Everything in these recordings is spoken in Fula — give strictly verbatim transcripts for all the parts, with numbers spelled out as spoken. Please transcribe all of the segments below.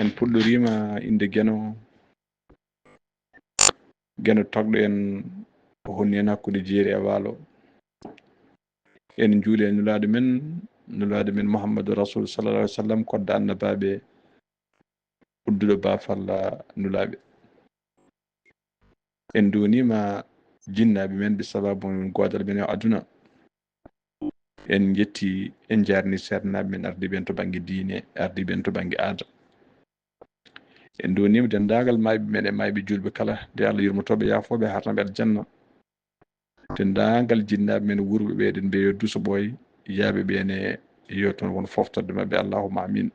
En puɗɗoriima innde Geno, Geno tagɗo en, o honni en hakkunde jeeri e waalo. En njuuli e Nulaaɗo men, Nulaaɗo men Muhammadu Rasul sallallahu alaihi wasallam, kodda annabaaɓe, udduɗo baafalla Nulaaɓe. En nduwniima jinnaaɓe men ɓe sababu goodal men e aduna. En njetti, en njaarni seernaaɓe men ardiiɓe en to bannge diine, ardiiɓe en to bannge aada. En nduwniima denndaangal maayɓe men e maayɓe juulɓe kala, nde Allah yurmotooɓe, yaafooɓe, harnaɓe aljanna. Denndaangal jinnaaɓe men wuurɓe ɓe, eɗen mbiya yo duuso ɓooy yaaɓe ɓeen e yo toon won fooftorde maɓɓe, allahumma amin.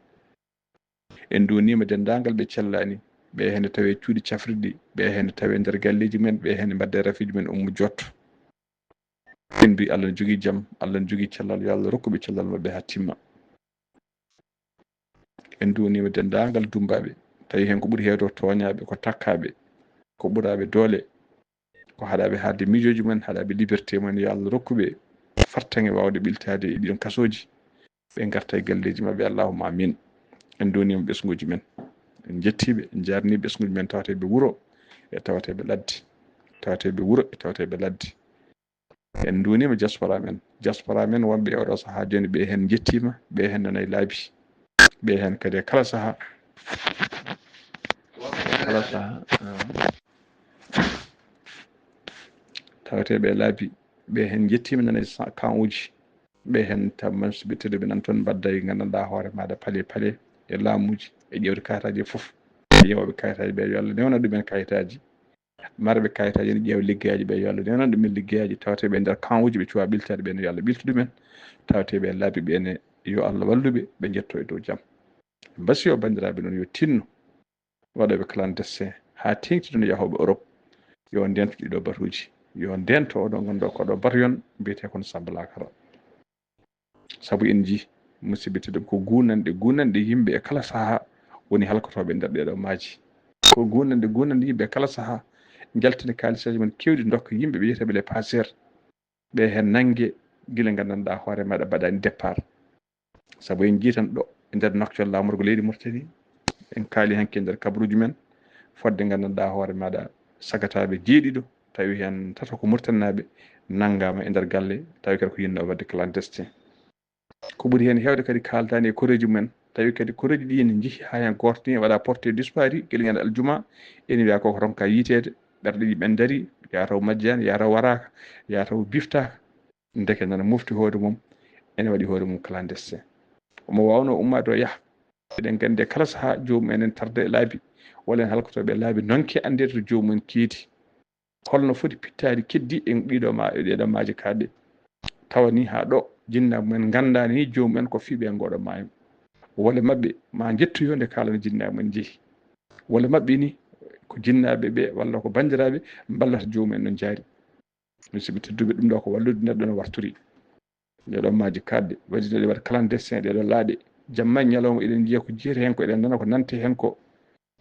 En nduwniima denndaangal ɓe cellaani, ɓe heen tawi e cuuɗi cafrirɗi, ɓe heen tawi e nder galleeji men, ɓe heen mbaɗde e rafiiji men ummo jotto. En mbi Allah ne jogii jam, Allah ne jogii cellal, yo Allah rokku ɓe cellal maɓɓe haa timma. En nduwniima denndaangal dummbaaɓe, tawi heen ko ɓuri heewde ko tooñaaɓe, ko takkaaɓe, ko ɓuraaɓe doole, ko haɗaaɓe haalde miijooji mumen, haɗaaɓe liberté mumen, yo Allah rokku ɓe fartaŋŋe waawde ɓiltaade e ɗiɗon kasooji, ɓe ngarta e galleeji maɓɓe, allahumma amin. En nduwniima ɓesnguuji men, en njettii ɓe, en njaarnii ɓesnguuji men tawateeɓe wuro e tawateeɓe ladde, tawateeɓe wuro e tawateeɓe ladde. En nduwniima diaspora men, diaspora men wonɓe e oɗo sahaa jooni, ɓe heen njettiima, ɓe heen nana e laabi, ɓe heen kadi e kala sahaa, kala sahaa, ah. Tawateeɓe e laabi, ɓe heen njettiima nana e sa-, camp uji, ɓe heen tamman so ɓe tedduɓe nan toon mbadda e nganndanɗaa hoore maaɗa pale pale e laamuuji e ƴeewde kayitaaji e fof. Ƴeewooɓe kayitaaji ɓe yo Allah newnan ɗumen kayitaaji. Marɓe kayitaaji ene ƴeewa liggeyaaji ɓe, yo Allah newnan ɗumen liggeyaaji. Tawateeɓe e nder camp uji ɓe cuwaa ɓiltaade ɓeen, yo Allah ɓiltu ɗumen. Tawateeɓe e laabi ɓeen, yo Allah wallu ɓe, ɓe njetto e dow jam. Mbasi o banndiraaɓe noon yo tinno waɗooɓe clandestin haa teeŋti ɗoon yahooɓe Europe, yo ndento ɗiɗo batuuji. Yo ndento oɗo ngannduɗaa ko ɗo batu yon mbiyetee kono Samba Lakara. Sabu en njii musiɓɓe tedduɓe ko guunanɗe, guunanɗe yimɓe e kala sahaa woni halkotooɓe e nder ɗeeɗo maaji. Ko guunanɗe, guunanɗe yimɓe e kala sahaa njaltini kaalisaaji mum keewɗi ndokka yimɓe ɓe wiyetee ɓe les passeurs. Ɓe heen nannge gila nganndanɗaa hoore maaɗa mbaɗaani départ. Sabu en njii tan ɗo e nder nokkel laamorgo leydi Mauritanie, en kaali hanki e nder kabaruuji men, fodde nganndanɗaa hoore maaɗa sagataaɓe jeeɗiɗo, tawi heen tato ko Mauritanie naaɓe, nanngaama e nder galle, tawi kadi ko yinnoo waɗde clandestin. Ko ɓuri heen heewde kadi kaaldaani e koreeji mumen, tawi kadi koreeji ɗi ene njehi haa heen gooto ni waɗa porté disparu, gila ñande aljuma, ene wiya koko ronka yiiteede, ɓerɗe ɗiɗi ɓe ndarii, yaa taw majjaani, yaa taw waraaka, yaa taw biftaaka. Ndeke nana mofti hoore mum, ene waɗi hoore mum clandestin. Omo waawnoo ummaade o yaha. Eɗen nganndi e kala sahaa joomum en ene tarda e laabi, walla en halkotooɓe e laabi, nonke anndeede to joomum en keedi. Holno foti pittaali keddi e ɗiɗo ma-, e ɗeeɗo maaje kaaɗɗe? Tawa ni haa ɗo jinnaaɓe mumen nganndaani ni joomum en ko fii ɓe ngoɗo maayo. Walla maɓɓe ma njettoyo nde kaalana jinnaaɓe mumen njehi. Walla maɓɓe ni ko jinnaaɓe ɓe walla ko banndiraaɓe mballata joomum en no njaari. Musiɓɓe tedduɓe, ɗum ɗo ko wallude neɗɗo no wartiri. Ɗeeɗo maaje kaaɗɗe, waɗi ɗeɗe waɗa clandestin, ɗeeɗo laaɗe. Jamma e ñalawma eɗen njiya ko jiyete heen ko, eɗen nana ko nante heen ko.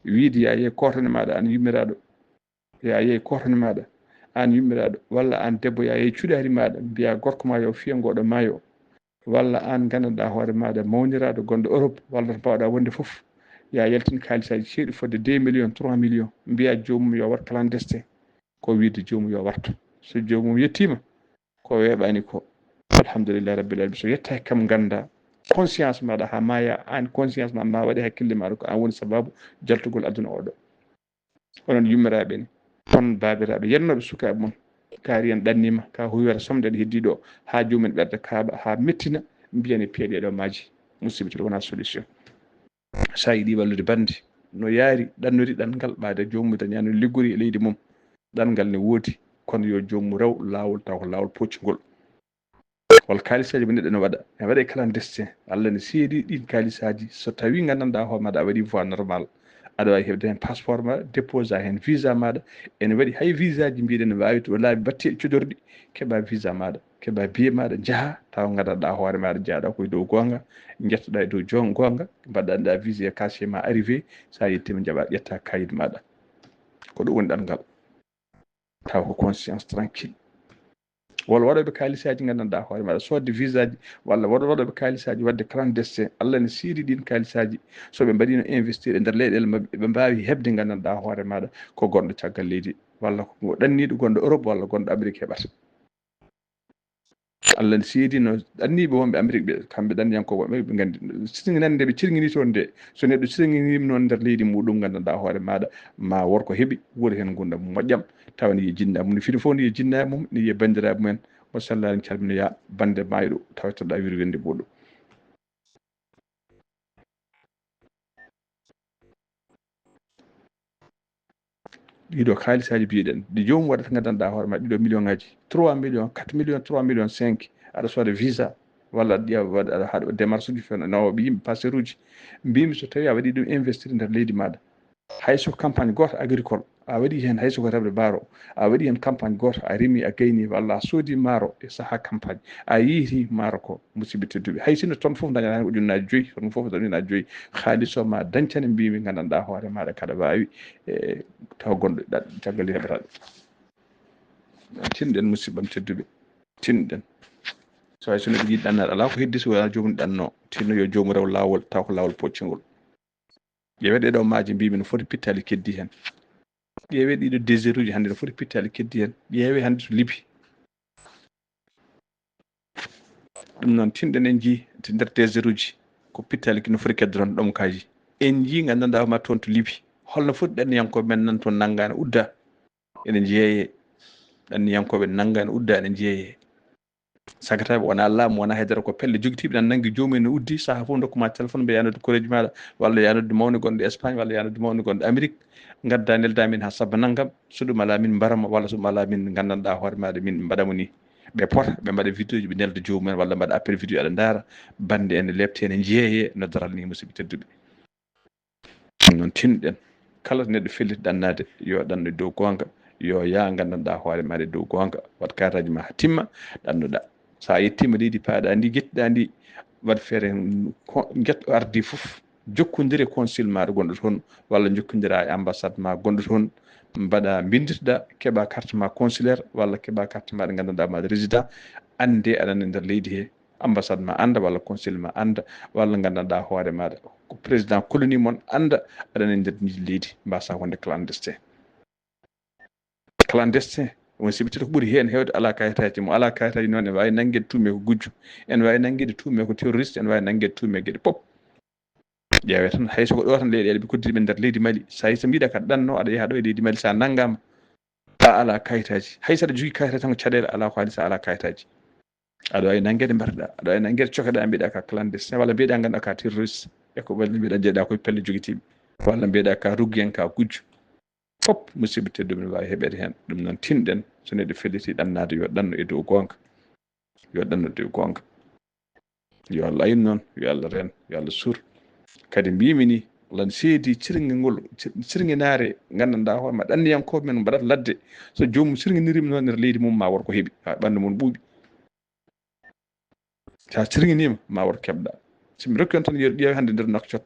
Wiide yaa yeey kootane maaɗa aan yummiraaɗo, yaa yeey kootane maaɗa aan yummiraaɗo, walla aan debbo yaa yeey cuɗaari maaɗa, mbiya gorko ma yo fiya ngoɗo maayo, walla aan nganndanɗaa hoore maaɗa mawniraaɗo gonɗo Europe, walla to mbaawɗaa wonde fof, yaa yaltin kaalisaaji ceeɗu fodde deux millions, trois millions, mbiya joomum yo waɗ clandestin. Ko wiide joomum yo wartu. So joomum yettiima, ko weeɓaani ko, alhamdulillahi rabbil alamin. So yettaaki kam, ngannda conscience maaɗa haa maaya, aan conscience ma, ma waɗi hakkille maaɗa ko aan woni sababu jaltugol aduna oɗo. Onon yummiraaɓe ne, on baabiraaɓe yennooɓe sukaaɓe mon, kaari en ɗanniima, ka huwere somde nde heddii ɗo, haa joomum en ɓerɗe kaaɓa, haa mettina, mbiya ne piya ɗeeɗo maaji. Musiɓɓe tedduɓe, wonaa solution. So a yiɗi wallude bannde, no yaari ɗannori ɗanngal, ɓaade joomum dañaano liggori e leydi mum. Ɗanngal ne woodi, kono yo joomum rew laawol, taw ko laawol pooccungol. Walla kaalisaaji mo neɗɗo ne waɗa, ne waɗa e clandestin. Allah ne seedi ɗiin kaalisaaji. So tawii nganndanɗaa hoore maaɗa a waɗii voie normal, aɗa waawi heɓde heen passeport maaɗa, déposa heen visa maaɗa. Ene waɗi hay visaaji mbiɗen ne waawi to laabi batteeɗi codorɗi, keɓa visa maaɗa, keɓa billet maaɗa, njaha, tawa nganndanɗaa hoore maaɗa, njahɗaa ko e dow goonga, njettoɗaa e dow jon-, goonga, mbaɗɗaa visa e cachet ma arrivé, so a yettiima njaɓaa ƴetta kayit maaɗa. Ko ɗum woni ɗanngal. Taw ko conscience tranquille. Walla waɗooɓe kaalisaaji nganndanɗaa hoore maaɗa, soodde visaaji, walla waɗo-, waɗooɓe kaalisaaji waɗde clandestin. Allah ne seedi ɗiin kaalisaaji. So ɓe mbaɗiino investir e nder leyɗeele maɓɓe, ɓe mbaawi heɓde nganndanɗaa hoore maaɗa ko gonɗo caggal leydi, walla ko ɗanniiɗo gonɗo Europe, walla gonɗo Amérique heɓata. Allah ne seedi no ɗanniiɓe wonɓe Amérique ɓe, kamɓe ɗanniyankooɓe ɓe, ɓe nganndi. Sirŋinande ɓe cirŋini toon nde, so neɗɗo sirŋiniima noon nder leydi muɗum, nganndanɗaa hoore maaɗa, ma wor ko heɓi, woni heen ngurndan moƴƴam, tawa ne yiya jinnaaɓe mum, fino fof ne yiya jinnaaɓe mum, ne yiya banndiraaɓe mumen. Wa sallam, calminoyaa bannde maayɗo, tawtoɗaa wirwirnde muɗum. Ɗiɗo kaalisaaji mbiɗen, ɗi joomum waɗata, nganndanɗaa hoore ma, ɗiɗo million ŋaaji, trois millions, quatre millions, trois millions cinq, aɗa sooda visa, walla aɗa ƴeewa, waɗa, aɗa haɗa démarche uji fen, nawa yimɓe pasteur uji. Mbimi, so tawi a waɗi ɗum investir nder leydi maaɗa, hay so campagne gooto agricole, a waɗi heen, hay so ko remre maaro, a waɗi heen campagne gooto, a remi, a gayni, walla a soodi maaro e sahaa campagne, a yiiti maaro ko, musidɓe tedduɓe, hay sinno toon fof dañata heen ujunnaaji joyi, toon fof dañata joyi, haalis o ma dañcane, mbimi, nganndanɗaa hoore maaɗa, kaɗa waawi, e, tawa gonɗo ɗa-, caggal nde heɓata ɗum. Tinɗen, musidɓam tedduɓe, tinɗen. So hay so neɗɗo yiɗi ɗannaade, alaa ko heddi so wonaa joomum ɗanno, tinno yo joomum rew laawol, taw ko laawol poccungol. Ƴeewee ɗee ɗoo maaje, mbimi, no foti pittaali keddi heen. Ƴeewee ɗii ɗoo désert uji hannde, no foti pittaali keddi heen. Ƴeewee hannde to Libi. Ɗum noon, tinɗen en njii nder désert uji, ko pittaali no foti kedde toon, ɗomkaaji. En njii, nganndanɗaa ma toon to Libi. Holno foti ɗanniyankooɓe men nan toon nanngaani udda? Ene njeeyee. Ɗanniyankooɓe nanngaani udda, ene njeeyee. Sagataaɓe wonaa laamu, wonaa haydara, ko pelle jogitiiɓe nan nanngi joomum en uddi, sahaa fof ndokku ma téléphone, mbiya yaa noddu koreeji maaɗa, walla yaa noddu mawni gonɗo Espagne, walla yaa noddu mawni gonɗo Amérique, ngaddaa neldaa min haa sabba nanngam, so ɗum alaa min mbara mo, walla so ɗum alaa min nganndanɗaa hoore maaɗa min mbaɗa mo ni. Ɓe pota, ɓe mbaɗa vidéo ji, ɓe nelda joomum en, walla mbaɗa appel vidéo, aɗa ndaara, bannde ene leepte, ene njeeyee, no daral ni, musidɓe tedduɓe. Ɗum noon, tinɗen, kala to neɗɗo felliti ɗannaade, yo ɗanno e dow goonga, yo yaa nganndanɗaa hoore maaɗa e dow goonga, waɗ kaartaaji ma haa timma, ɗannoɗaa. So a yettiima leydi paaɗaa ndi, njettiɗaa ndi, waɗ feere ko njetto ardii fof, jokkondire consul maaɗa gonɗo toon, walla njokkondira e ambassade ma gonɗo toon, mbaɗa, mbinnditoɗaa, keɓaa carte ma consulaire, walla keɓaa carte maaɗa nganndanɗaa maaɗa résident, anndee aɗa e nder leydi he, ambassade ma annda, walla consul ma annda, walla nganndanɗaa hoore maaɗa ko président colonie mon annda, aɗa e nder ndi leydi, mbaasaa wonde clandestin. Clandestin, won siɓitiiɗo ko ɓuri heen heewde alaa kayitaaji. Mo alaa kayitaaji noon, ene waawi nanngeede tuumee ko gujjo, ene waawi nanngeede tuumee ko terroriste, ene waawi nanngeede tuumee geɗe pop. Ƴeewee tan, hay so ko ɗo tan leyɗeele ɓe koddiri ɓe nder leydi Mali, so hay so mbiɗa ka ɗanno, aɗa yaha ɗo e leydi Mali, so a nanngaama, a alaa kayitaaji. Hay so aɗa jogii kayitaaji tan, ko caɗeele, alaa ko haali so a alaa kayitaaji. Aɗa waawi nanngeede mbarɗa, aɗa waawi nanngeede cokeɗaa, mbiɗa ka clandestin, walla mbiɗa ngannduɗaa ka terroriste, e ko walla mbiɗa jeeɗa koye pelle jogitiiɓe, walla mbiɗa ka ruggiyen, ka gujjo. Fof musiba tedduɓe ne waawi heɓeede heen. Ɗum noon, tinɗen, so neɗɗo felliti ɗannaade, yo ɗanno e dow goonga. Yo ɗanno e dow goonga. Yo Allah ayin noon, yo Allah reen, yo Allah suur. Kadi mbimi ni, Allah ne seedi cirngingol, cir-, cirnginaare, nganndanɗaa hoore ma, ɗanniyankooɓe men mbaɗata ladde. So joomum sirnginiriima noon nder leydi mum, ma wor ko heɓi, haa ɓanndu mum ɓuuɓi. So a sirnginiima, ma wor keɓɗa. So mi rokki on tan yeru, ƴeewe hannde nder Nouakchott.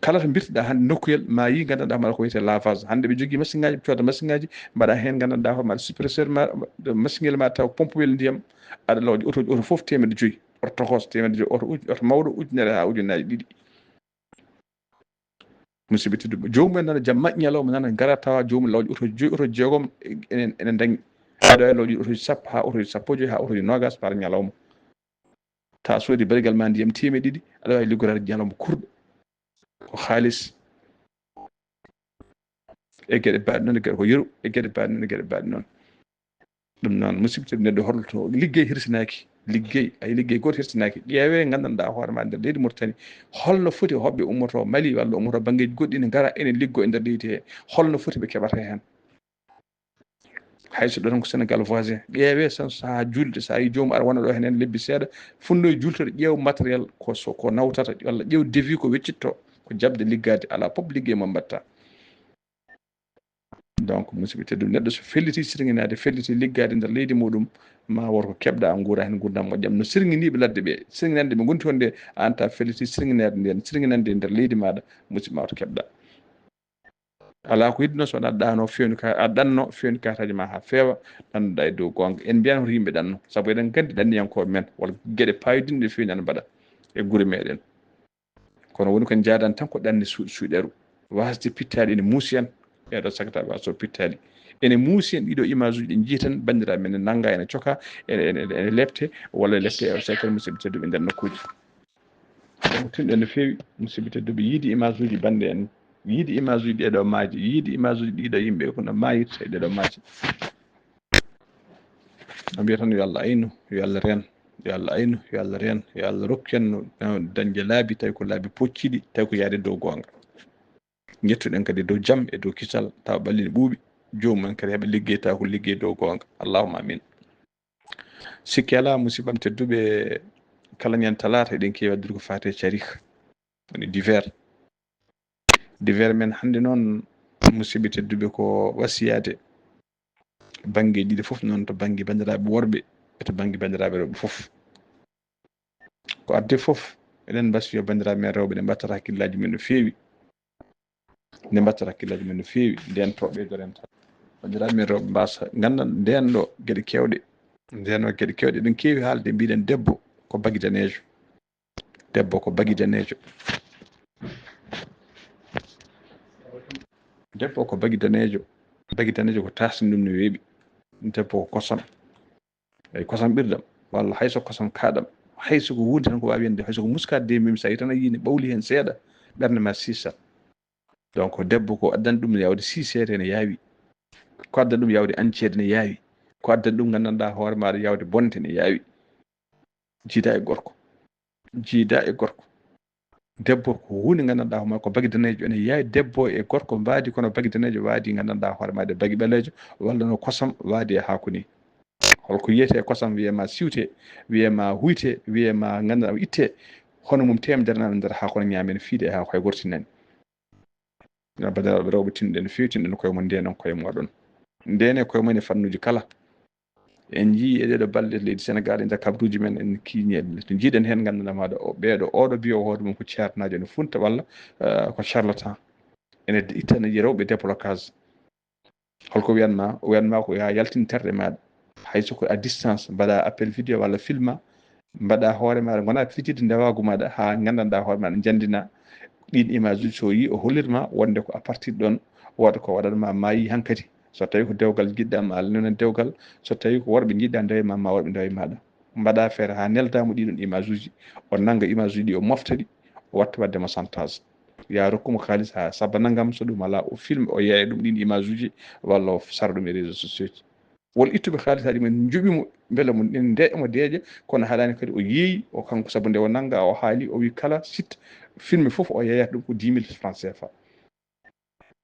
Kala to mbirtiɗaa hannde nokkuyel, ma yii, nganndanɗaa mbaɗa ko wiyetee lavage. Hannde ɓe jogii masiŋaaji, ɓe cooda masiŋaaji, mbaɗa heen, nganndanɗaa hoore maaɗa suppresseur ma, masiŋel ma taw pompowel ndiyam, aɗa looƴa oto, oto fof teemedde joyi, oto tokos teemedde joyi, oto uj-, oto mawɗo ujunere haa ujunnaaji ɗiɗi. Musidɓe tedduɓe, joomum en nana jam, maƴ ñalawma nana ngara tawa joomum lawƴi oto joyi, oto jeegom, enen, enen dañi. Aɗa wawi lawƴude oto sappo haa oto sappo e joyi haa oto noogas par ñalawma. Ta soodi barigal ma ndiyam teemeɗɗe ɗiɗi, aɗa wawi liggoraade ñalawma kurɗo. Ko haalis. E geɗe baaɗe noon, e geɗe ko yeru, e geɗe baaɗe noon, e geɗe baaɗe noon. Ɗum noon, musidɓe tedduɓe, neɗɗo horloto liggey hirsinaaki. Liggey, ay liggey gooto hirsinaaki. Ƴeewee, nganndanɗaa hoore ma nder leydi Mauritanie, holno foti hoɓɓe ummoto Mali walla ummoto banngeeji goɗɗi ne ngara ene liggoo e nder leydi he, holno foti ɓe keɓata heen? Hay so ɗo tan ko Sénégal voisin, ƴeewee tan sahaa juulde, so a yii joomum ara wona ɗo heen lebbi seeɗa, funnoye juultorde, ƴeew matériel ko so, ko nawtata, walla ƴeew devis ko weccitto, ko jaɓde liggaade, alaa pop liggey mo mbaɗta. Donc, musidɓe tedduɓe, neɗɗo so felliti sirŋinaade, felliti liggaade nder leydi muɗum, ma wor ko keɓɗa, a nguura heen nguurndam moƴƴam. No sirŋiniiɓe ladde ɓe, sirŋinande ɓe ngonti wonde, aan ta felliti sirŋinaade ndeen, sirŋinande e nder leydi maaɗa, musidɗo, ma wor ko keɓɗa. Alaa ko yiɗno so wonaa ɗaano fewni ka, a ɗanno fewni kaataji ma haa feewa, ɗannoɗa e dow goonga. En mbiyan hoto yimɓe ɗanno, sabu eɗen nganndi ɗanniyankooɓe men, walla geɗe paayodinɗe fewni ana mbaɗa e gure meɗen. Kono woni ko en njaadan tan ko ɗanni su-, suuɗeru. Wasde pittaali ene muusi en, ɓeeɗo sagata waso pittaali. Ene muusi en ɗiɗo image uji ɗi njiiten, banndiraaɓe men ne nannga, ene coka, ene, ene, ene lepte, walla lepte e secteur musidɓe tedduɓe nder nokkuuji. Ɗum tinɗo no feewi, musidɓe tedduɓe, yiide image uji bannde en, yiide image uji ɗeɗo maaji, yiide image uji ɗiɗo yimɓe kono maayirta e ɗeɗo maaji. No mbiya tan yo Allah aynu, yo Allah reen, yo Allah aynu, yo Allah reen, yo Allah rokku en no, no dañde laabi, tawi ko laabi pocciɗi, tawi ko yaade dow goonga. Njettuɗen kadi dow jam e dow kisal, tawa ɓalli ne ɓuuɓi, joomum en kadi heɓa liggey, tawa ko liggey dow goonga. Allahumma amin. Sikke alaa, musidɓam tedduɓe, kala ñande talaata eɗen keewi addude ko faati e carih, woni divers. Divers men hannde noon, musidɓe tedduɓe, ko wasiyaade bannge ɗiɗi fof, noon to bannge banndiraaɓe worɓe e to bannge banndiraaɓe rewɓe fof. Ko adde fof, eɗen mbasiyo banndiraaɓe men rewɓe, nde mbattata hakkillaaji men no feewi. Nde mbattata hakkillaaji men no feewi, ndeen to ɓeydoren tan. Banndiraaɓe men rewɓe mbasa nganndan ndeen ɗo geɗe keewɗe. Ndeen o geɗe keewɗe, eɗen keewi haalde, mbiɗen debbo ko bagi daneejo. Debbo ko bagi daneejo. Debbo ko bagi daneejo. Bagi daneejo ko taasni ɗum no weeɓi. Debbo ko kosam. Eyi, kosam ɓirdam, walla hay so kosam kaaɗam, hay so ko huunde tan ko waawi wonde, hay so ko muskaade de, mim, so tawi tan a yii ne ɓawli heen seeɗa, ɓernde ma siisa. Donc, debbo ko addani ɗum yawde siiseede ne yaawi, ko addani ɗum yawde añceede ne yaawi, ko addani ɗum nganndanɗaa hoore maaɗa yawde bonde ne yaawi. Jiida e gorko, jiida e gorko. Debbo ko huunde nganndanɗaa hoore maaɗa ko bagi daneejo, ene yaawi debbo e gorko mbaadi, kono bagi daneejo waadi nganndanɗaa hoore maaɗa bagi ɓaleejo, walla no kosam waadi e haako ni. Holko yiyetee kosam, wiyee ma siwtee, wiyee ma huytee, wiyee ma nganndanɗaa ittee, hono mum teemedere nana nder haako no ñaamen fiide e haako hay gortinani. Yo banndiraaɓe rewɓe, tinɗen feewi, tinɗen koye mon, ndeenon koye mooɗon. Ndeene koye mon e fannuuji kala. En njii e ɗeeɗo balɗe leydi Senegaal, e nder kabaruuji men, en kiiñi e to njiiɗen heen, nganndanɗaa maaɗa o, ɓeeɗo, oɗo mbiyo hoore mum ko ceernaajo ene funta walla, eh, ko charlatan. Ene ittana rewɓe déblocage. Holko wiyan ma? O wiyan ma ko yaa yaltin terɗe maaɗa. Hay so ko à distance, mbaɗa appel vidéo walla filma, mbaɗa hoore maaɗa, ngona fijirde ndewaagu maaɗa haa nganndanɗaa hoore maaɗa, njanndina ɗiin image uji. So yii, o hollir ma wonde ko à partir ɗoon wooda ko waɗat ma maayi hankadi. So tawi ko dewgal njiɗɗa ma, a lelnan dewgal. So tawi ko worɓe njiɗɗa ndewa e ma, ma worɓe ndewa e maaɗa. Mbaɗa feere haa nelda mo ɗiɗon image uji, o nannga image uji ɗi, o mofta ɗi, o watta waɗde mo chantage. Ya rokku mo kaalis haa sabba nanngam, so ɗum alaa, o filme, o yeeya ɗum ɗiin image uji, walla o sara ɗum e réseaux sociaux ji. Won ittuɓe kaalis haa ɗumen njuɓi mo, mbela mo ndeeƴa mo deeƴa, kono haɗaani kadi o yeeyi, o kanko, sabu nde o nannga, o haali, o wi kala site filme fof o yeeyata ɗum ko dix mille francs C F A.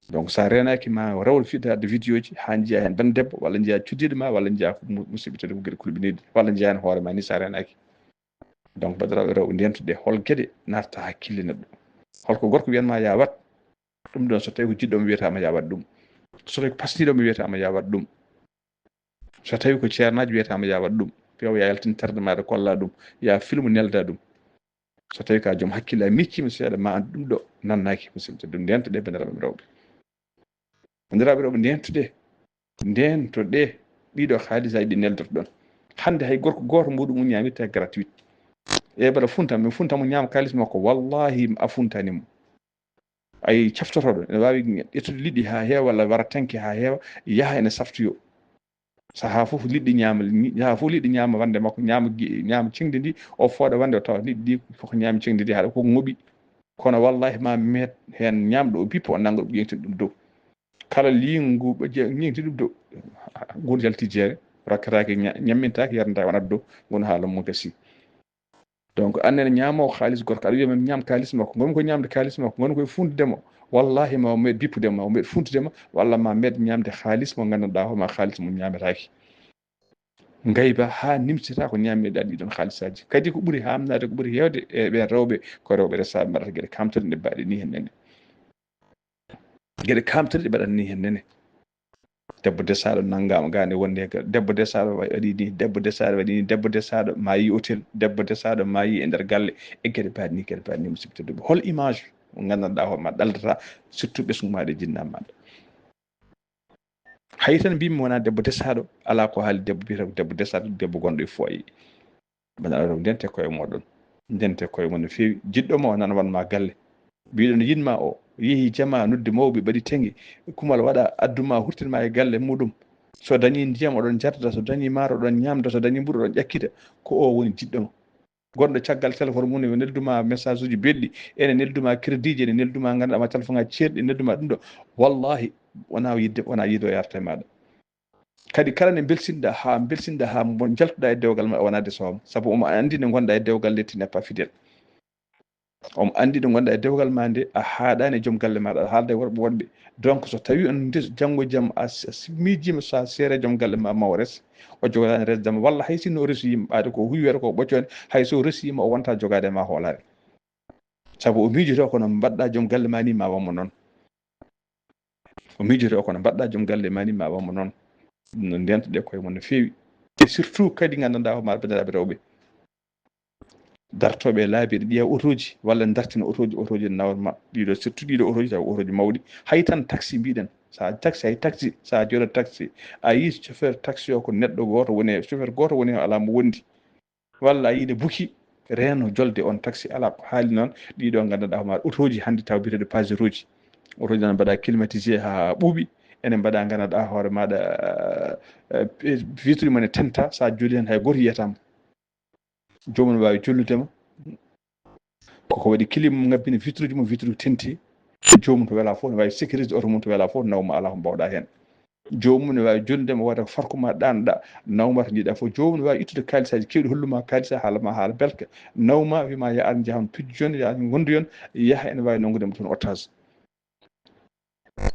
Donc, so a reenaaki, ma rewol fiɗtaade vidéo ji haa njiya heen bannde debbo, walla njiya cuddiiɗo ma, walla njiya ko mu-, musidɓe tedduɓe geɗe kulɓiniiɗe, walla njiya heen hoore ma ni so a reenaaki. Donc, banndiraaɓe rewɓe, ndeentude hol geɗe naatata hakkille neɗɗo. Holko gorko wiyan ma ya waɗ, ɗum ɗoon so tawi ko jiɗɗo mo wiyata ma ya waɗ ɗum. So tawi ko pasniiɗo mo wiyata ma ya waɗ ɗum. So tawi ko ceernaajo wiyata ma ya waɗ ɗum. Feewa ya yaltin terɗe maaɗa, kolla ɗum, ya filmu nelda ɗum. So tawi ka joom hakkille, a micciima seeɗa, ma anndu ɗum ɗo nannaaki, musidɓe tedduɓe, ndeentuɗe banndiraaɓe rewɓe. Banndiraaɓe rewɓe, ndeentuɗe, ndeentuɗe ɗiɗo haalisiiji ɗi neldotoɗon. Hannde hay gorko gooto mbuuɗu mum ñaamirta gratuit. E mbaɗa funta, mi funta mo ñaama kaalis makko, wallahi a funtani mo. Ay, caftotooɗo ene waawi ƴettude liɗɗi haa heewa walla wara tanki haa heewa, yaha ene saftoyoo. Sahaa fof liɗɗi ñaama, ñi-, sahaa fof liɗɗi ñaama wannde makko, ñaama gi-, ñaama ceŋdi ndi, o fooɗa wannde o tawa liɗɗi ɗi fof ñaami ceŋdi ndi haɗa ko ŋoɓi. Kono wallahi ma meet heen ñaamɗo o bippa o nannga ɗum ƴeeŋtin ɗum dow. Kala liingu ɓe je-, ƴeeŋti ɗum dow. Ngun yalti jeere, rokkataake ña-, ñammintaake, yarnataake, wonat dow, ngun haala mum gasi. Donc, aan nene ñaamoowo kaalis gorko, aɗa wiya, "Min ñaam kaalis makko." Ngonmi ko ñaamde kaalis makko, ngonmi koye funtude mo. Wallahi, ma o meeɗ bippude mo, ma o meeɗ funtude mo, walla ma meeɗ ñaamde kaalis mo nganndanɗaa hoore ma kaalis mo ñaametaake. Ngayba haa nimsita ko ñaamɗaa ɗiɗon kaalisaaji. Kadi ko ɓuri haamnaade, ko ɓuri heewde e ɓeen rewɓe, ko rewɓe resaaɓe mbaɗata geɗe kaamtorde nde mbaɗi ni heen nene. Geɗe kaamtorde ɗe mbaɗata ni heen nene. Debbo desaaɗo nanngaama gaane wonde he ga-, debbo desaaɗo waɗi ni, debbo desaaɗo waɗi ni, debbo desaaɗo maayi hôtel, debbo desaaɗo maayi e nder galle, e geɗe mbaɗi ni, geɗe mbaɗi ni, musidɓe tedduɓe. Hol image? Mo nganndanɗaa hoore ma ɗaldata, surtout ɓesngu maaɗa e jinnaa maaɗa. Hay tan mbimi wona debbo desaɗo, ala ko haali debbo biyata ko debbo desaɗo, debbo gonɗo e foyer. Bana ɗo ndente koye moɗon, ndente koye mon no feewi. Jiɗɗo ma o nana wan ma galle, mbiɗon yiɗma o yeehi jama nodde mawɓe, mbaɗi tengi, kumal waɗa, adduma hurtinma e galle muɗum. So dañi ndiyam oɗon jardata, so dañi maaro oɗon ñamda, so dañi mbuɗu oɗon ƴakkita, ko o woni jiɗɗo ma. Gonɗo caggal téléphone mum ne nelduma message uji belɗi, ene nelduma crédit ji, ene nelduma ngannduɗaa ma téléphone ngaji ceerɗi, ene nelduma ɗum ɗo. Wallahi wona yidde, wona yiido yarta e maɗa. Kadi kala ne belsinɗa ha belsinɗa ha mo jaltuɗa e dewgal ma, o wona desowo ma, sabu omo anndi nde gonɗa e dewgal nde, tu n'es pas fidèle. Omo anndi nde gonɗa e dewgal ma nde, a haaɗani e joom galle maɗa, aɗa haalda e worɓe woɗɓe. Donc so tawi on nde janngo jam a s- s- miijima so a seere joom galle ma, ma o res, o jogadani resde ma, walla hay sinno o resi yimɓe ɓaade ko huywere ko ɓoccode, hay so o resi yimɓe o wonta jogaade ma hoolare. Sabu o miijoto ko no mbaɗɗa joom galle ma ni ma wammo noon. O miijoto ko no mbaɗɗa joom galle ma ni ma wammo noon. No ndento ɗe koye mon no feewi. Et surtout kadi nganndanɗaa hoore maɗa banndiraaɓe rewɓe, dartooɓe e laabi, ene ƴeewa otooji walla dartina otooji, otooji ene nawor ma. Ɗiɗo, surtout ɗiɗo otooji, taw otooji mawɗi. Hay tan taxi mbiɗen, so a taxi, hay taxi, so a jooɗo taxi, a yii chauffeur taxi o ko neɗɗo gooto woni, chauffeur gooto woni, o alaa mo wondi. Walla a yiide buki, reeno jolde on taxi, alaa ko haali noon. Ɗiɗo nganndanɗaa hoore maɗa otooji hannde taw biyeteeɗo Pajero ji. Otooji nan mbaɗa climatisé haa ɓuuɓi, ene mbaɗa nganndanɗaa hoore maɗa, eh, eh, vitre mum ene tenta, so a jooɗi heen hay gooto yiyata mo. Joomum ne waawi jolnude ma. Koko waɗi clim mum, ngabbini vitre ji mum, vitre tenti. Joomum to wela fof ne waawi sécuriser oto mum to wela fof, nawma alaa ko mbawɗa heen. Joomum ne waawi jolnude ma, waɗa ko farko ma ɗaanoɗa, nawma to njiɗa fof. Joomum ne waawi ittude kaalisaaji keewɗi, holluma kaalisa, haalama haala belka, nawma, wima ya ar njahan pijjon, ya ar ngondoyon, yaha ene waawi nanngude ma toon otage.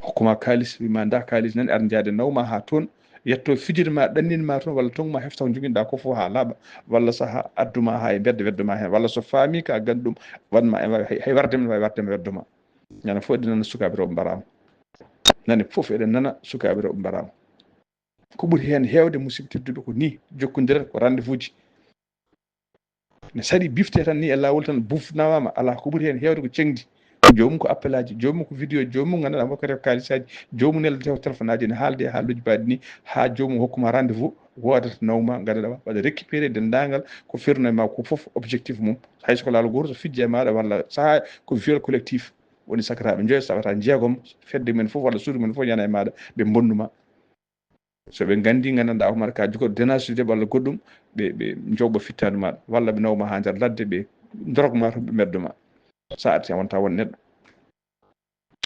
Hokkuma kaalis, wima nda kaalis nani, ar njaade nawma haa toon, yetto fijirde ma, ɗannin ma toon, walla toon ma hefta ko njoginɗa ko fof haa laaɓa, walla saha adduma haa e mbedda wedduma heen, walla so faami ka ganndum, wanma e hay, hay warde men, wawi warde ma wedduma. Nana fof eɗen nana sukaaɓe rewɓe mbarama. Nani fof eɗen nana sukaaɓe rewɓe mbarama. Ko ɓuri heen heewde, musidɓe tedduɓe, ko ni jokkodiral, ko rendez-vous ji. Ne saɗi bifte tan ni e laawol tan, buf nawama, alaa ko ɓuri heen heewde ko ceŋdi. Joomum ko appelaaji, joomum ko vidéo, joomum nganndanɗaa wakkati ko kaalisaaji, joomum neldete ko téléphone aji, ne haalde e haaluuji mbaɗi ni, haa joomum hokkuma rendez-vous, woodata nawma, nganndanɗaa waɗa récupéré denndaangal ko ferno e ma ko fof, objectif mum. Hay so ko laawol gooto, so fijje e maaɗa walla sahaa ko viol collectif, woni sakataaɓe njoyo, saɓata jeegom, fedde men fof walla suudu men fof yana e maaɗa, ɓe mbonnuma. So ɓe nganndi, nganndanɗaa hoore maɗa ka jogorɗo denasude walla goɗɗum, ɓe, ɓe njoɓa fittaandu maɗa, walla ɓe nawma haa nder ladde, ɓe ndorogma to, ɓe mbedduma. Sa arti a wonta won neɗɗo.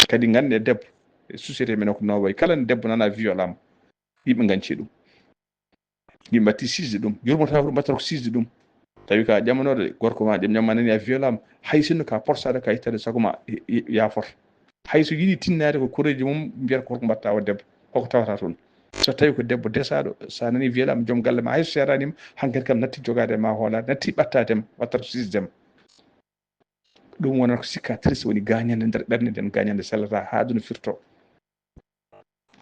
Kadi ngannde debbo, e société men o ko noon wayi, kala debbo nana violama, yimɓe nganci ɗum. Yimɓe mbatti sisde ɗum, yurmotako ɗum, mbattata ko sisde ɗum. Tawi ka ƴamanoɗo de, gorko ma, ƴam ƴamma nani a violama, hay sinno ka porsaɗo, ka ittade sago ma, e, e, yaafot. Hay so yiɗi tinnaade ko koreeji mum, mbiyata ko holko mbatta o debbo, holko tawata toon. So tawi ko debbo desaɗo, sa nani violama joom galle ma, hay so seedanima, hankkadi kam natti jogade ma hoolare, natti ɓattade ma, wattata ko sisde ma. Ɗum wonata ko cicatrice, woni gañande nder ɓernde nden, gañande sellata haa aduna firto.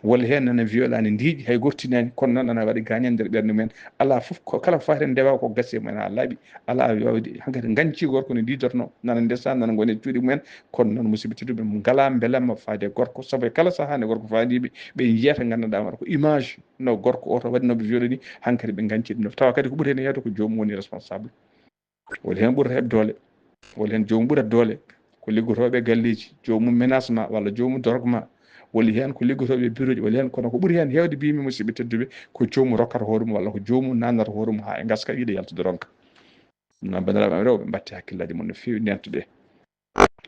Walla heen nana violani ndiiƴi, hay gortinani, kono noon ana waɗi gañande nder ɓernde mumen. Alaa fof ko, kala ko faati heen ndewa ko gasi e mumen haa laaɓi. Alaa wawde hankadi ganci gorko no ndidorno, nana ndesa, nana ngoni e cuuɗi mumen. Kono noon, musidɓe tedduɓe, ngala mbelamma faade e gorko, sabu e kala sahaa nde gorko faadiɓe, ɓe njiyata nganndanɗaa waɗa ko image no gorko oto waɗi, no ɓe violani, hankadi ɓe ganci ɗum. Tawa kadi ko ɓuri heen heewde ko joomum woni responsable. Woni heen ɓurata heɓ doole, woni heen joomum ɓurata doole, ko liggotooɓe e galleeji, joomum menacement walla joomum dorogement, woni heen ko liggotooɓe e bureauji, woni heen, kono ko ɓuri heen heewde, mbimi musidɓe tedduɓe, ko joomum rokkata hoore mum walla ko joomum naatnata hoore mum haa e ngaska, yiɗa yaltude ronka. Ɗum noon, banndiraaɓe am rewɓe, mbatte hakkillaaji mon no feewi, ndento ɗe.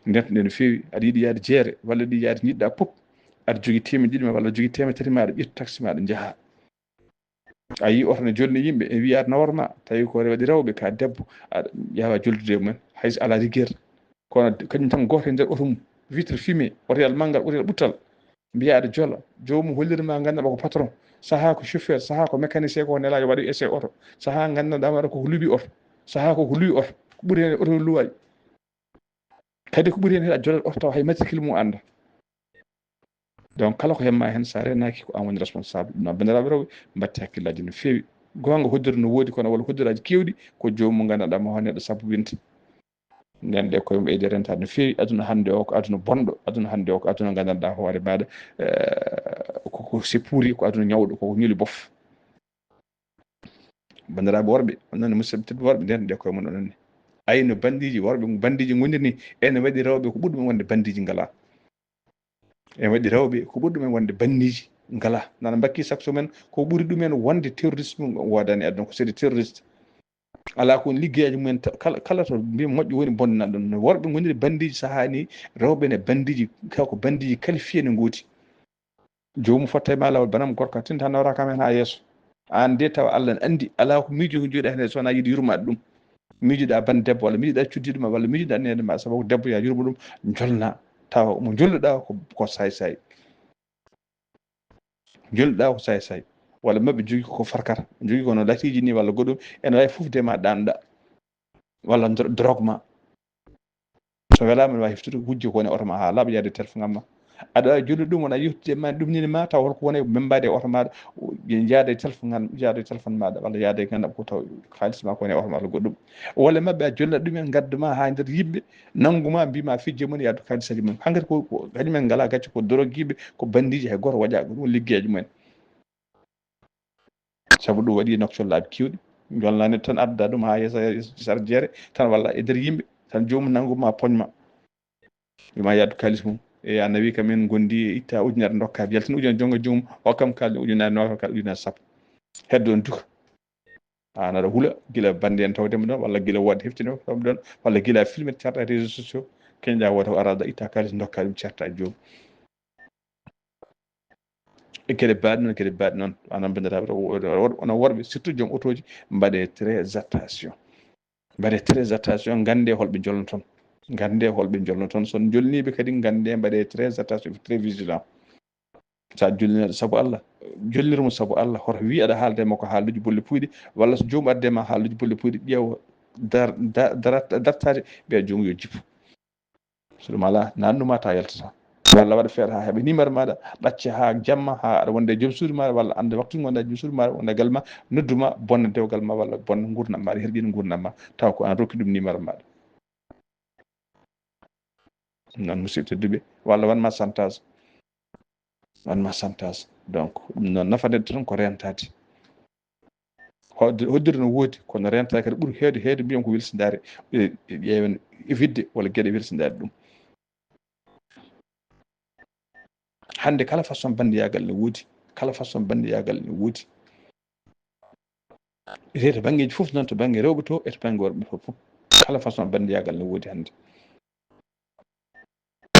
Ndento ɗe no feewi, aɗa yiɗi yaade jeere walla aɗa yiɗi yaade njiɗɗa pop, aɗa jogii teemedde ɗiɗi ma walla aɗa jogii teemedde tati ma, aɗa ƴetta taxi ma, aɗa njaha. A yii oto ne jolni yimɓe, e wiya aɗa nawor ma, tawi ko waɗi rewɓe, ka debbo, aɗa ƴeewa joldude e mumen, hay so alaa rigueur. Kono kañum tan gooto e nder oto mum, vitre fumée, otoyal manngal, otoyal ɓuttal, mbiya aɗa jola, joomum hollira ma, nganndanɗaa ko patron, sahaa ko chauffeur, sahaa ko mécanicien, ko nelaaɗo waɗi essai oto, sahaa nganndanɗaa waɗa koko luuɓi oto, sahaa koko luuwi oto, ko ɓuri heen oto luwaaji. Kadi ko ɓuri heen, aɗa jola oto taw hay matricule mum annda. Donc kala ko hemma heen, sa reenaaki, ko an woni responsable. Ɗum noon, banndiraaɓe rewɓe, mbatte hakkillaaji no feewi. Goonga, hoddira no woodi, kono walla hoddiraaji keewɗi ko joomum nganndanɗaa mo hon neɗɗo sabu winte. Nden ɗe koye mum ɓeyde rentaade no feewi. Aduna hannde o ko aduna bonɗo, aduna hannde o ko aduna nganndanɗaa hoore maaɗa, eh, ko, ko c'est pourri, ko aduna ñawɗo, ko ñuli bof. Banndiraaɓe worɓe, onon ne musidɓe tedduɓe worɓe, nden ɗe koye mum onon ne. Ay no banndiiji worɓe, banndiiji ngondiri ni, ene waɗi rewɓe ko ɓuri ɗum wonde banndiiji ngalaa. Ene waɗi rewɓe ko ɓuri ɗumen wonde banndiiji ngalaa. Nana mbakki sakso men, ko ɓuri ɗumen wonde terroriste mum woodani aduna, ko c'est des terroristes. Alaa ko woni liggeyaaji mumen ta-, kala, kala to mbi moƴƴo woni bonnaɗo ɗum. No worɓe ngoniri banndiiji sahaa ni, rewɓe ne banndiiji, kala ko banndiiji qualifié ne ngooti. Joomum fotta e ma laawol, banam gorko, tinta nawra kam hen haa yeeso. Aan de tawa Allah ne anndi, alaa ko miijo ko jooɗa heen so wonaa yiɗi yurmaade ɗum. Miijoɗaa bannde debbo walla miijoɗaa cuddiiɗo ma walla miijoɗaa neene ma, sabu ko debbo yaa yurmo ɗum, njolna. Tawa mo njolluɗaa ko, ko saay-saay. Njolluɗaa ko saay-saay. Walla maɓɓe jogii ko farkata. Jogii kono latiiji ni walla goɗɗum, ene waawi fufde ma ɗaanɗa. Walla dro-, drogue ma. So welaama, ne waawi heftude wujje ko woni e oto ma haa laaɓa, yaade e téléphone am ma. Aɗa waawi jollude ɗum, wona yewtidde ma, ɗum nini ma, taw holko woni e membaade e oto maaɗa, o, yaada e téléphone am, yaada e téléphone maaɗa, walla yaada e ngannduɗaa ko taw kaalis ma ko woni e oto ma walla goɗɗum. Walla maɓɓe a jolla ɗum en, ngadda ma haa nder yimɓe, nanngu ma, mbi ma fijje mon, yaadu kaalisaaji mon. Hankadi ko, ko, kañum en ngalaa gacce, ko drogueɓe, ko banndiiji, hay gooto waɗaa ko ɗum liggeyaaji mumen. Sabu ɗum waɗi nokcol laabi keewɗi, jolnani tan adda ɗum haa yeeso, yeeso sar jeere tan walla e nder yimɓe tan joomum nanngu ma poñ ma. Wi ma yaadu kaalis mum. E a nawi kam en gondi e itta ujunere ndokka, yaltin ujunere jonga joomum, o kam kaalin ujunere noga kal ujunere sappo. Heddo on duka. An aɗa hula gila bande en tawde mo ɗon, walla gila wodde heftino tawde ɗon, walla gila filme carta réseaux sociaux, keñɗa wota o arada itta kaalis ndokka ɗum carta joomum. E geɗe baaɗe noon, geɗe baaɗe noon, anan banndiraaɓe, onon worɓe, surtout joom otooji, mbaɗe très attention. Mbaɗe très attention, nganndee holɓe njolnoton. Nganndee holɓe njolnoton. So on njolniiɓe kadi, nganndee, mbaɗee très attention, très vigilant. So a jolninaɗo sabu Allah, jolnir mo sabu Allah, hoto wii aɗa haalda e makko haaluuji bolle puyɗi, walla so joomum addi e ma haaluuji bolle puyɗi, ƴeew dar-, da-, darat-, dartaade, mbiya joomum yo jippu. So ɗum alaa, naatnu ma taw a yaltataa. Walla waɗa feere haa heɓa numéro maaɗa, ɗacce haa jamma, haa aɗa wonda e joom suudu maaɗa, walla annda waktu ngonɗa e joom suudu maaɗa, wonda e galle ma, noddu ma, bonna dewgal ma, walla bonna nguurndam maaɗa, herƴina nguurndam ma, taw ko an rokki ɗum numéro maaɗa. Noon, musidɓe tedduɓe, walla waɗ ma chantage. Waɗ ma chantage. Donc, ɗum noon, nafa neɗɗo tan ko rentaade. Hodde, hoddira no woodi, kono rentaade kadi ɓuri heewde, heewde mbiyen ko welsindaare, e, e ƴeewen e vidde walla geɗe welsindaare ɗum. Hannde kala façon banndiyagal ne woodi, kala façon banndiyagal ne woodi. E to banngeeji fof noon, to bannge rewɓe to, e to bannge worɓe fof, fof. Kala façon banndiyagal ne woodi hannde.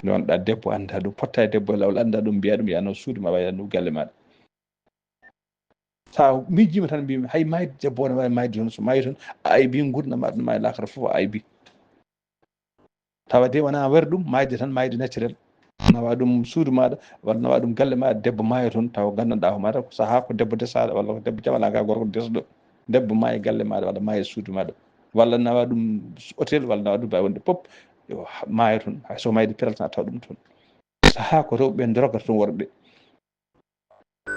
Noon ɗa debbo annda ɗum, potta e debbo e laawol annda ɗum, mbiya ɗum yaano suudu ma, walla ɗum galle maaɗa. Sa miijima tan mbimi, hay mayde debbo ne waawi mayde toon, so maayi toon, a aybi ngurdam ma, aduna ma e laakara fof a aybi. Tawa de wona wari ɗum, mayde tan, mayde naturel. Nawa ɗum suudu maaɗa, walla nawa ɗum galle maaɗa, debbo maayo toon, tawa nganndanɗaa ko maaɗa, ko sahaa ko debbo desaaɗo, walla ko debbo jaɓanaaɗo, gorko desɗo. Debbo maayi galle maaɗa, walla maayi suudu maaɗa. Walla nawa ɗum hôtel, walla nawa ɗum mbawi wonde pop, yo maayo toon. Hay so mayde peral tan a tawa ɗum toon. Sahaa ko rewɓe ɓe ndorogata toon worɓe.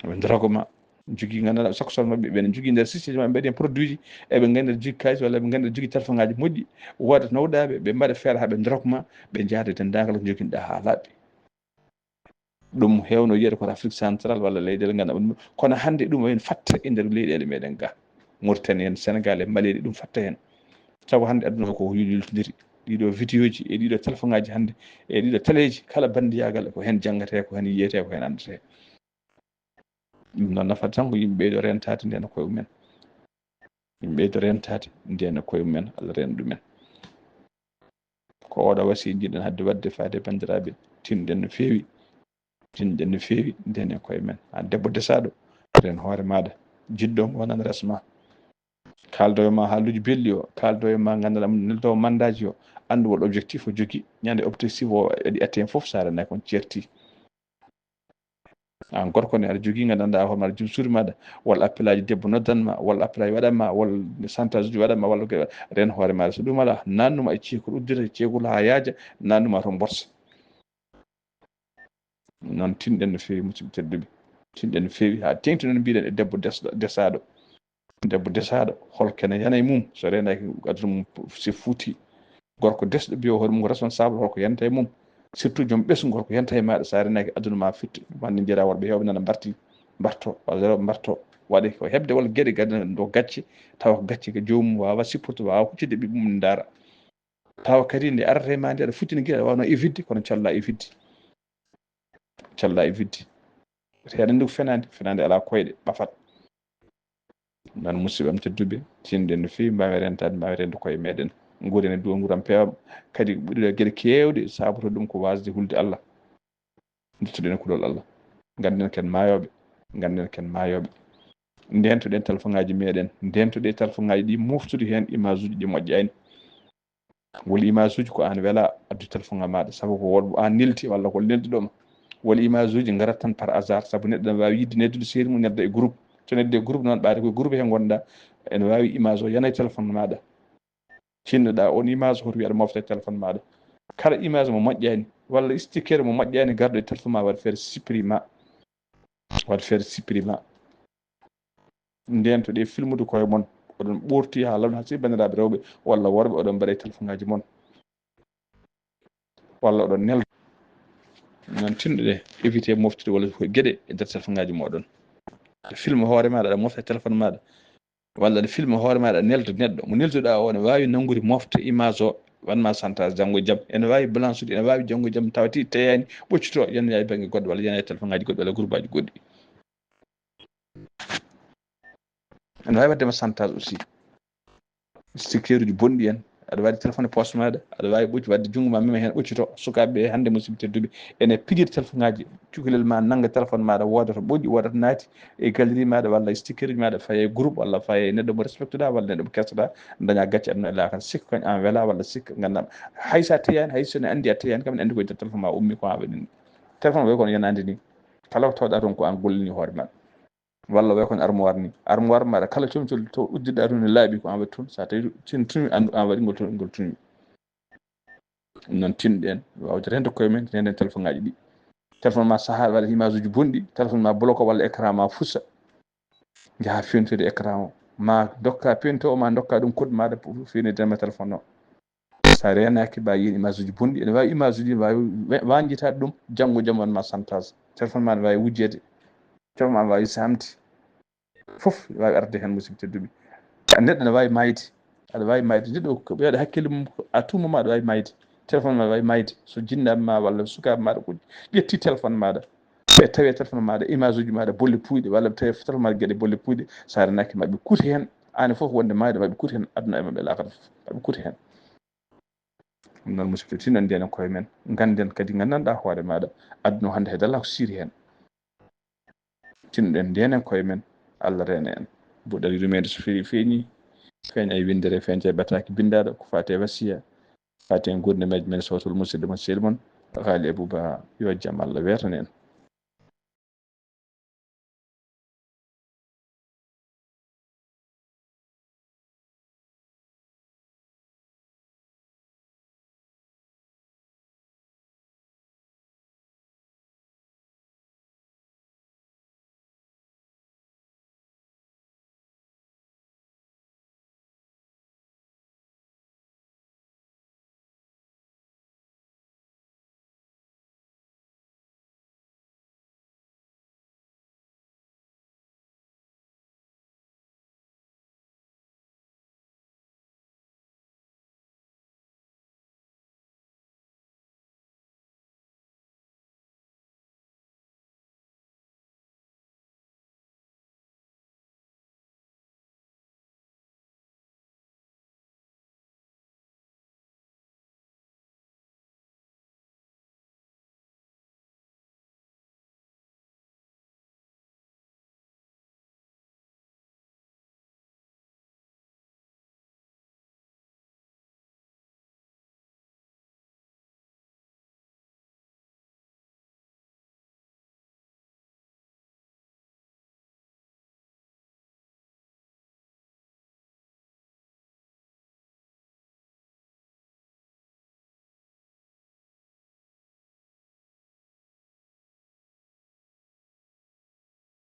Ɓe ndorogo ma, jogii nganndanɗaa, sakko soodo maɓɓe, ɓe ne njogii nder système maɓɓe, mbaɗi heen produit ji, eɓe nganndi aɗa jogii kaalis, walla eɓe nganndi aɗa jogii téléphone ŋaaji moƴƴi, wooda nawɗaa ɓe, ɓe mbaɗa feere haa ɓe ndorog ma, ɓe njaada e denndaangal ko njoginɗaa haa laaɓi. Ɗum heewno yiyeede ko Afrique centrale walla leyɗeele nganndanɗaa ɗum, kono hannde ɗum en fatta e nder leyɗeele meɗen ga, Mauritanie en, Sénégal e Mali, ɗum fatta heen. Sabu hannde aduna o ko yul-, yultindiri. Ɗiɗo vidéo ji e ɗiɗo téléphone ŋaaji hannde, e ɗiɗo teleeji, kala banndiyagal ko heen janngatee, ko heen yiyetee, ko heen anndatee. Ɗum noon nafata tan ko yimɓe ɓeydo rentaade ndena koye mumen. Yimɓe ɓeydo rentaade ndena koye mumen, Allah rena ɗumen. Ko oɗo wasiya njiɗen hadde waɗde faade e banndiraaɓe, tinɗen no feewi. Tinɗen no feewi, ndenen koye men. An debbo desaaɗo, ren hoore maaɗa. Jiɗɗo mo wonan resma. Kaaldo e ma haaluuji belɗi o, kaaldo e ma nganndanɗaa neldo mandaaji o, anndu wol objectif o jogii. Ñande objectif o waɗi atte heen fof, so a renaa kon ceerti. An gorko ne, aɗa jogii nganndanɗaa hoore maaɗa, jom suudu maaɗa, walla appelaaji debbo noddan ma, walla appelaaji waɗan ma, walla chantage uji waɗan ma, walla ko ren hoore maaɗa. So ɗum alaa, naatnu ma e ceekol, uddita ceekol haa yaaja, naatnu ma toon mborsa. Noon tinɗen no feewi, musidɓe tedduɓe. Tinɗen no feewi haa teeŋti noon mbiɗen e debbo desɗo, desaaɗo. Debbo desaaɗo, hol kene yana e mum, so reenaaki aduna mum, c'est foutu. Gorko desɗo biyo hoore mum ko responsable, holko yanta e mum? Surtout joom ɓesngu, holko yanta e maaɗa? Sa renaki aduna ma fitti, mande jeera worɓe hewɓe nana mbarti, mbarto, walla rewɓe mbarto. Waɗi ko heɓde walla geɗe gadano ɗo gacce, tawa ko gacce ko joomum wawa supporte, wawa huccide ɓiɓɓe mum ndaara. Tawa kadi nde arata e ma nde aɗa futtini gila, aɗa wawno e vidde, kono calla e vidde. Calla e vidde. Te aɗa andi ko fenande, fenande ala koyɗe, ɓafat. Nan musidɓe am tedduɓe, tinɗen no fewi, mbawi rentade, mbawi rende koye meɗen. Nguren e duwa nguram peewam. Kadi ɓuri geɗe kewɗe saboto ɗum ko wasde hulde Allah. Duttuɗen e kulol Allah. Ganden ken mayoɓe, ganden ken mayoɓe. Ndentoɗen téléphone ngaji meɗen, ndentoɗe téléphone ngaji ɗi, moftude hen image uji ɗi moƴƴani. Wol image uji ko an wela, addu téléphone ngal maɗa, sabu ko wol an neldi walla ko nelduɗoma. Wol image uji garat tan par hasard, sabu neɗɗo ne wawi yidde neddude seeri mum, nedda e groupe. So nedde e groupe noon, ɓaade koye groupe he gonɗa, ene wawi image o yana e téléphone maɗa. Cinnoɗa on image, hoto wiyaɗa mofta e téléphone maɗa. Kala image mo moƴƴani, walla sticker mo moƴƴani, garɗo e téléphone ma, waɗ faire supprimer. Waɗ faire supprimer. Ndentoɗe filmude koye mon, oɗon ɓorti ha lawni, ha si bandiraɓe rewɓe walla worɓe, oɗon mbaɗa e téléphone ngaji mon, walla oɗon nelda. Noon tinɗoɗe, éviter moftude walla ko geɗe e nder téléphone ngaji moɗon. Aɗa filma hoore maɗa, aɗa mofta e téléphone maɗa, walla aɗa filma hoore maɗa, aɗa nelda neɗɗo. Mo nelduɗa o ne wawi nanngude mofta image o, wanma chantage janngo e jam. Ene wawi balansude, ene wawi janngo e jam tawati teyani, ɓoccito, yana e bangge goɗɗo, walla yana e téléphone ngaji goɗɗi, walla groupe aji goɗɗi. Ene wawi waddema chantage aussi. Stickeruji bonɗi en, aɗa waɗi téléphone e poche maɗa, aɗa wawi ɓocci, wadde junngo ma mema hen, ɓoccito. Sukaɓe hande, musidɓe tedduɓe, ene pijiri téléphone ngaji. Cukalel ma nanga téléphone maɗa, wooda to ɓoƴƴi, wooda to naati e galerie maɗa, walla stickeruji maɗa, faye groupe, walla faye neɗɗo mo respectuɗa, walla neɗɗo mo kesoɗa, daña gacce aduna e lakara. Sikka kañ an wela, walla sikka gandam. Hay sa teyani, hay so ne andi a teyani, kam ne andi ko e nder téléphone ma ummi ko an waɗini. Téléphone way kono yanande ni. Kala ko tawɗa toon ko an gollini hoore maɗa. Walla way kono armoire ni. Armoire maɗa kala comcol to uddiɗa toon ne laaɓi ko an waɗi toon. Sa tawi tin tumi, andu an waɗi ngol toon, ngol tumi. Ɗum noon tinɗen wawde rende koye men, renden téléphone ngaji ɗi. Téléphone ma saha waɗa image uji bonɗi, téléphone ma bloqué walla écran ma fusa. Jaha fewtoyde écran o. Ma dokka pento o, ma dokka ɗum code maɗa pour fewtoyde ma téléphone o. Sa renaki, mbawi yiin image uji bonɗi, ene wawi image uji, wawi wa-, wanjitade ɗum, janngo jam wanma chantage. Téléphone ma ne wawi wujjede, téléphone ma ne wawi samde. Fof wawi arde hen, musidɓe tedduɓe. Neɗɗo ne wawi mayde, aɗa wawi mayde. Neɗɗo ko ɓeyɗo hakkille mum, à tout moment aɗa wawi mayde. Téléphone ma wawi mayde. So jinnaɓe ma walla sukaɓe maɗa ko ƴetti téléphone maɗa, ɓe tawi téléphone maɗa image uji maɗa bolle puyɗe, walla ɓe tawi téléphone maɗa geɗe bolle puyɗe, sa renaki maɓe kuuti hen, an fof wonde mayde maɓe kuuti hen, aduna e maɓe lakara fof maɓe kuuti hen. Ɗum noon, musidɓe, tinno ndenen koye men, ganden kadi gandanɗa hoore maɗa, aduna o hande hay dalla ko siri hen. Tinnoɗen ndenen koye men, Allah reena en. Buɗɗal yurmeende so feewi feeñi, feeña e winndere, feeña e bataki binndaɗo, ko fati e wasiya, fati e gurdam men, sowtol musidɗo mon, sehil mon, Haali Abuba, yo jam Allah weetane en.